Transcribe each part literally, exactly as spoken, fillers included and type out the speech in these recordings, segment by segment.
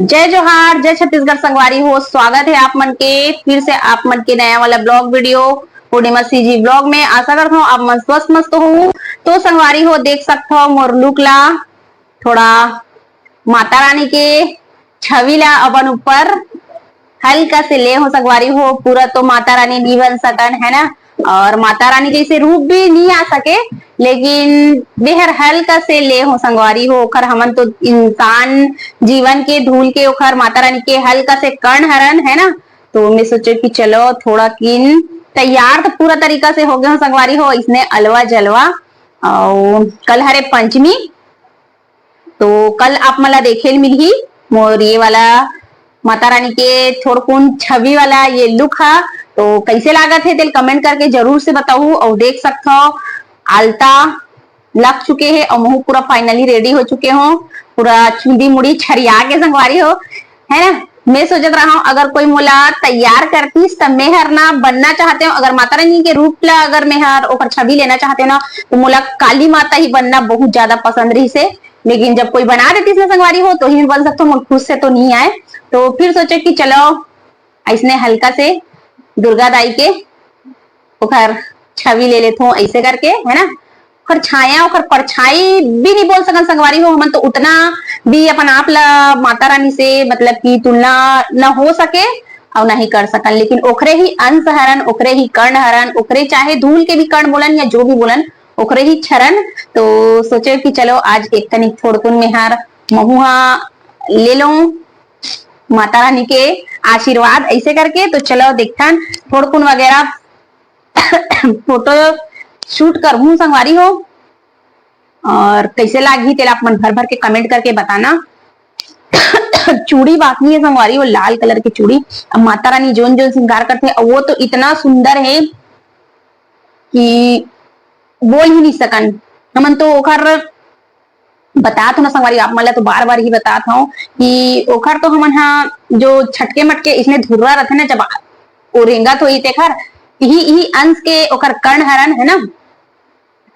जय जोहार, जय छत्तीसगढ़ संगवारी हो, स्वागत है आप मन के फिर से आप मन के नया वाला ब्लॉग वीडियो पूर्णिमा सीजी ब्लॉग में। आशा करता हूँ आप मन स्वस्थ मस्त हो। तो संगवारी हो, देख सकत हो मोर लुक ला, थोड़ा माता रानी के छवि ला अपन ऊपर हल्का से ले हो संगवारी हो। पूरा तो माता रानी नहीं बन सकन, है ना, और माता रानी जैसे रूप भी नहीं आ सके, लेकिन बेहर हल्का से ले हो संगवारी हो। ओखर हमन तो इंसान जीवन के धूल के ओखर माता रानी के हल्का से कण हरन, है ना। तो मैं सोचे कि चलो थोड़ा किन तैयार तो पूरा तरीका से हो गए हो संगवारी हो, इसने अलवा जलवा। और कल हरे पंचमी, तो कल आप मन ला देखे ल मिलही मोर ये वाला माता रानी के थोड़कुन छवि वाला ये लुक हा। तो कैसे लागत है तेल कमेंट करके जरूर से बताऊ। और देख सकत हो आलता लग चुके हैं और महू पूरा फाइनली रेडी हो चुके हो, पूरा चुंदी मुड़ी छरिया के संगवारी हो, है ना। मैं सोचत रहा हूँ अगर कोई मोला तैयार करतीस त मैं हर ना बनना चाहते हो, अगर माता रानी के रूप ला अगर मैं हर ओकर छवि लेना चाहते हो ना, तो मोला काली माता ही बनना बहुत ज्यादा पसंद रही से। लेकिन जब कोई बना देतीस ना संगवारी हो, तो ही मैं बन सकता हूँ, मोर खुद से तो नहीं आए। तो फिर सोचे कि चलो ऐसने हल्का से दुर्गा दाई के ओकर छवि ले लेथों ऐसे करके, है ना। ओकर छाया, ओकर परछाई भी नहीं बोल सकन संगवारी हो। हमन तो उतना भी अपन आप ला माता रानी से मतलब कि तुलना न हो सके और नहीं कर सकन, लेकिन ओकरे ही अंश हरन, ओकरे ही कण हरन, ओकरे चाहे धूल के भी कण बोलन या जो भी बोलन, ओकरे ही छरन। तो सोचे कि चलो आज एक तनिक थोड़कुन मेहर महुआ ले लूं माता रानी के आशीर्वाद ऐसे करके। तो चलो देखथन थोड़कुन वगैरह फोटो शूट करहूं संगवारी हो, और कैसे लागही तेला आप मन भर भर के कमेंट करके बताना। चूड़ी बांधनी है संगवारी हो, लाल कलर की चूड़ी। अब माता रानी जोन जोन श्रृंगार करते हैं, वो तो इतना सुंदर है कि बोल ही नहीं सकन। हमन तो ओखर बतात हो ना संगवारी, आप मन ला तो बार बार ही बतात हूँ कि ओखर तो हमन हा जो छटके मटके इसने धुर्रा रहते ना, जब ओ रेंगत होई तेखर यही यही अंश के ओखर कर्ण हरन, है ना।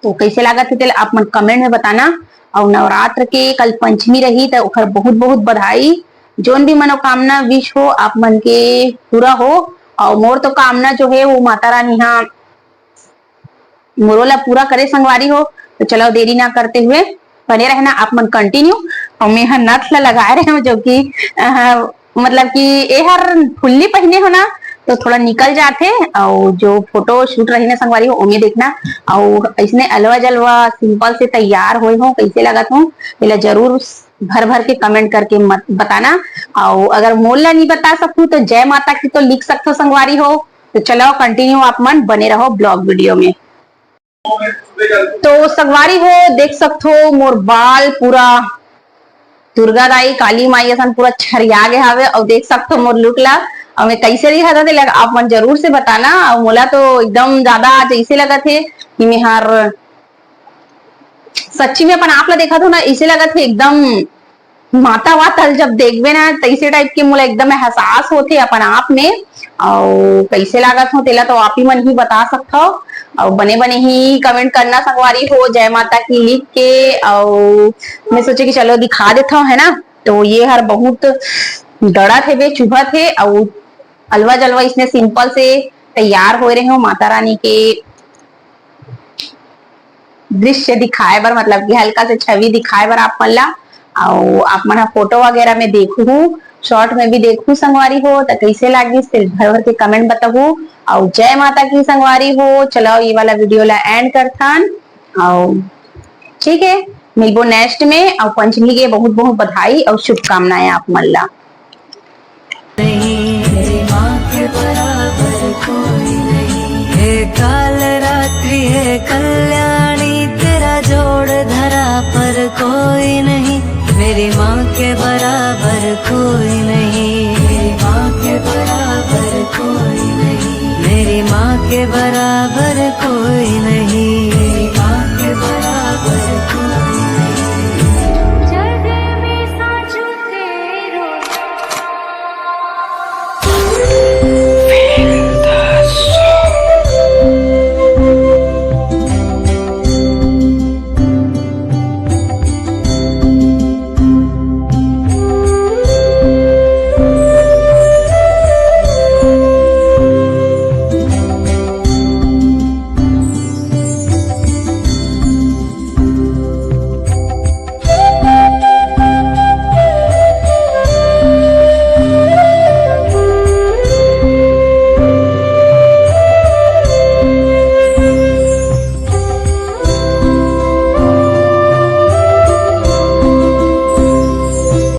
तो कैसे लागत है तेला आप मन कमेंट में बताना। और नवरात्र के कल पंचमी रही, तो ओखर बहुत बहुत बधाई। जोन भी मनोकामना विश हो आप मन के पूरा हो। और मोर तो कामना जो है वो माता रानी हा मोरो ला पूरा करे संगवारी हो। तो चलो देरी ना करते हुए बने रहना आप मन कंटिन्यू। और मैं हर नथ ला लगाए रहे हूँ जो कि अ, मतलब कि ए हर फुल्ली पहने हो ना, तो थोड़ा निकल जाथे। और जो फोटो शूट रही ना संगवारी हो ओमे देखना। और इसने अलवा जलवा सिंपल से तैयार होए हो, कैसे लगत हो, एला जरूर भर भर के कमेंट करके मत बताना। और अगर मोर ला नहीं बता सकू तो जय माता की तो लिख सकते हो संगवारी हो। तो चलो कंटिन्यू आप मन बने रहो ब्लॉग वीडियो में। तो संगवारी हो देख सकथो मोर बाल पूरा दुर्गा दाई काली माई असन पूरा छरिया गे हावे। और देख सकथो मोर लुक ला, और मैं कैसे दिखत हे तेला आप मन जरूर से बताना। और मोला तो एकदम ज्यादा आज ऐसे लगत हे कि मैं हर सच्ची में अपन आप ला देखत हो ना, ऐसे लगत हे एकदम माता वाता ल जब देखबे ना, तैसे टाइप के मोला एकदम एहसास होथे अपन आप में। और कैसे लागत हो तेला तो आप ही मन ही बता सकत हो। और बने बने ही कमेंट करना संगवारी हो, जय माता की लिख के। और मैं सोचे कि चलो दिखा देता हूँ, है ना। तो ये हर बहुत दड़त हे बे, चुभत हे। और अलवा जलवा इसने सिंपल से तैयार हो रहे हो माता रानी के दृश्य दिखाए बर, मतलब कि हल्का से छवि दिखाए बर आप मन ला। अउ आप मन ह फोटो वगैरह में देखहू, शॉर्ट में भी देखहू संगवारी हो, त कइसे लागिस तेल भर भर के कमेंट बताहू। अउ जय माता की संगवारी हो। चलो ये वाला वीडियो ला एंड करथन। अउ ठीक है, मिलबो नेक्स्ट में। अउ पंचमी के बहुत बहुत बधाई अउ शुभकामनाएं आप मन ला। नहीं, मेरी माँ के बराबर कोई नहीं। हे काल रात्रि, हे कल्याणी, तेरा जोड़ धरा पर कोई नहीं। मेरी माँ के बराबर कोई नहीं। मेरी माँ के बराबर कोई नहीं। मेरी माँ के बराबर कोई नहीं।